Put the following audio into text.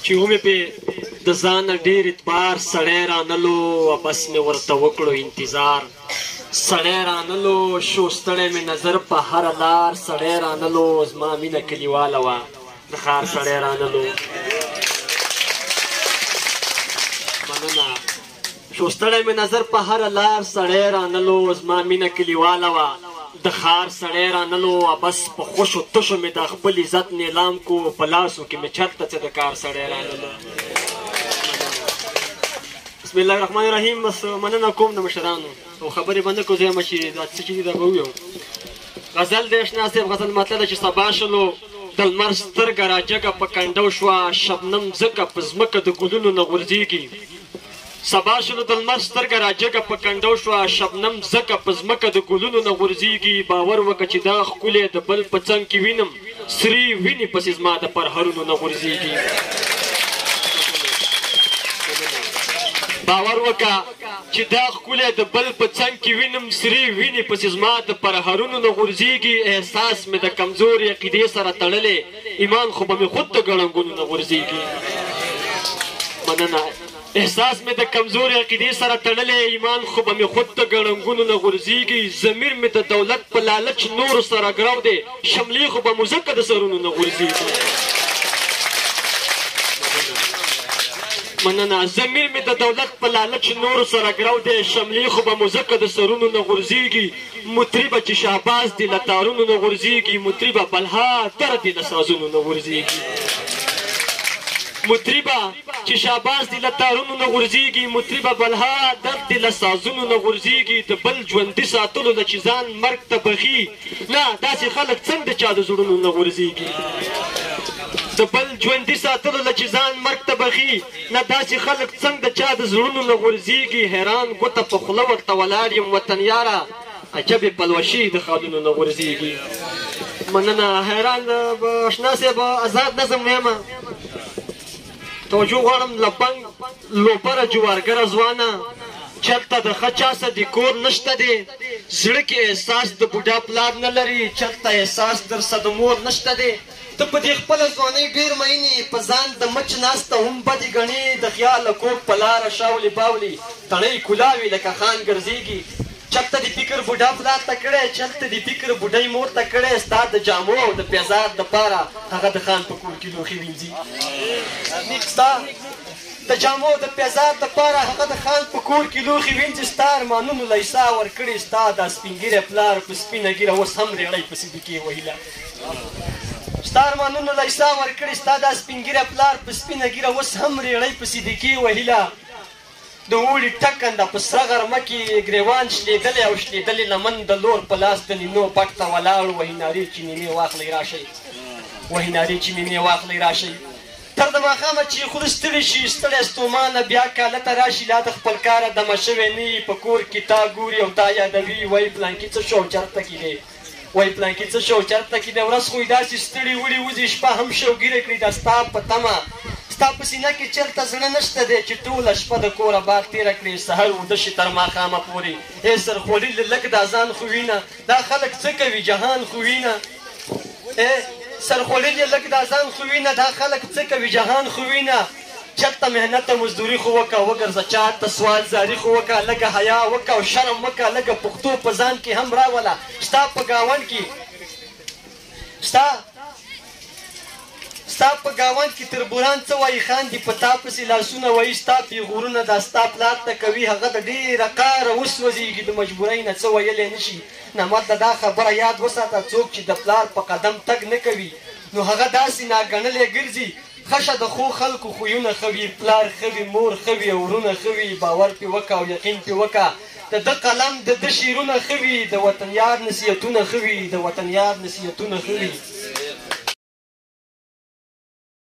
چې ومې پې د ځانه ډېر اعتبار سړی رانلو، بس مې ورته وکړو انتظار سړی رانلو، شو ستړی مې نظر په هره لار سړی رانلو، زما مینه کلیواله وه د ښار سړی رانلو. مننه. شو ستړی مې نظر په هره لار سړی رانلو، زما مینه کلیواله وه د ښار سړی رانلو، بس په خوشو تشو مې د خپل عزت نیلام کو، په لاسو کې مې چرته څه د کار سړی رانلو. بسم الله الرحمن الرحیم. بس مننه کوم د مشرانو او خبرې به نه کوو، زه یم چې دا څه چې دي دا به وویم. غزل دی اشنا صاحب، غزل مطلب ده چې سبا شلو د لمر سترګه راجګه په کنډو شوه، شبنم ځکه په ځمکه د ګلونو نه غورځېږي. سبا شلو د لمر سترګه راجګه په کنډو شوه، شبنم ځکه په ځمکه د ګلونو نه غورځېږي. باور وکړه چې دا ښکلی د بل په څنګ کې وینم، سرې وینې پسې زما د پرهرونو نه غورځېږي. باور وکړه چې دا ښکلی د بل په څنګ کې وینم، سرې وینې پسې زما د پرهرونو نه غورځېږي. احساس مې د کمزورې عقیدې سره تړلی، ایمان خو به مې خود د ګړنګونو نه غورځېږي. مننه. احساس مې د کمزورې عقیدې سره تړلی، ایمان خو به مې خود د ګړنګونو نه غورځېږي. ضمیر مې د دولت په لالچ نورو سره ګرو دی، شملې خو به مو ځکه د سرونو نه غورځېږي. مننه. ضمیر مې د دولت په لالچ نورو سره ګرو دی، شملې خو به مو ځکه د سرونو نه غورځېږي. مطربه چې شهباز دې له تارونو نه غورځېږي، مطربه بلها درد دې له سازونو نه غورځېږي. مطربه چې شهباز دې له تارونو نه غورځېږي، مطربه بلها درد دې له سازونو نه غورځېږي. د بل ژوندي ساتلو له چې ځان مرګ ته بخي، نه داسې خلک څنګه د چا د زړونو نه غورځېږي. د بل ژوندي ساتلو له چې ځان مرګ ته بخي، نه داسې خلک څنګه د چا د زړونو نه غورځېږي. حیران ګوته په خوله ورته ولاړ یم وطنیاره، عجبې پلوشې د خالونو نه غورځېږي. مننه. حیران اشنا صاحب ازاد نظم وایم، توجه غواړم. لپنګ لوپره جوارګره ځوانه، چرته د ښه چا څه د کور نشته دی، زړه کې احساس د بوډا پلار نه لري، چرته احساس درسه د مور نشته دی. ته په دې خپله ځوانۍ ډېر مین یې، په ځان د مچ ناسته هم بدې ګڼې، د خیاله کوږ په لاره شاولي باولي، تڼۍ کلاوي لکه خان ګرځېږي. چرته دې فکر بوډا پلار ته کړی، چرته دې فکر بوډۍ مور ته کړی، ستا د جامو او د پیزار دپاره هغه د خان په کور کې لوښي وینځي. ستا د جامو د پیزار دپاره هغه د خان په کور کې لوښي وینځي. ستا ارمانونو له ساه ورکړې، ستا دا سپین ږیری پلار په سپینه ږیره اوس هم رېړۍ پسې دوکې وهیله. ستا ارمانونو له ساه ورکړې، ستا دا سپین ږیری پلار په سپینه ږیره اوس هم رېړۍ پسې دوکې وهیله. د اوړي ټکنده په سره غرمه کې ګریوان شلېدلی او شلېدلې لمن د لور په لاس د نینو پټ ته ولاړ، وهي نارې چې نینې واخلئ راشئ، وهي نارې چې نینې واخلئ راشئ. تر د ماښامه چې خوله ستړي شي، ستړی ستومانه بیا کاله ته راشي، لا د خپل کاره دمه شوی نه وي، په کور کې تا ګوري او تا یادوي، وایي پلانکي څه شو او چېرته کې دی، وایي پلانکي څه شو او چېرته کې دی. ورځ خو یې داسې ستړي وړي وځي، شپه هم شوګیره کړي دا ستا په تمه، ستا په سینه کې چېرته زړه نشته دی چې ټوله شپه د کوره بار تېره کړې، سهار وده شي تر ماښامه پورې. ای سرخوړي له لږ دا ځان خو وینه، دا خلک څه کوي جهان خو وینه. ای سرخوړي له لږ دا ځان خو وینه، دا خلک څه کوي جهان خو وینه. چېرته محنت او مزدوري خو وکړه، وګرځه چاته سوال زاري خو وکړه، لږه حیا وکړه او شرم وکړه، لږه پښتو په ځان کې هم راوله. ستا په ګاونډ کې ستا په ګاونډ کې تربوران څه وایي، خاندي په تا پسې لاسونه وایي، ستا پیغورونه دا ستا پلار ته کوي، هغه د ډېره قاره وسوځېږي، د مجبورۍ نه څه ویلی نه شي. نامرده دا خبره یاد وساته، څوک چې د پلار په قدم تګ نه کوي نو هغه داسې ناګڼلی ګرځي. ښه د ښو خلکو خویونه ښه وي، پلار ښه وي، مور ښه وي، وروڼه ښه وي، باور پې وکړه او یقین پې وکړه. د ده قلم د ده شعرونه ښه وي، د وطنیار نصیحتونه ښه وي، د وطنیار نصیحتونه ښه وي.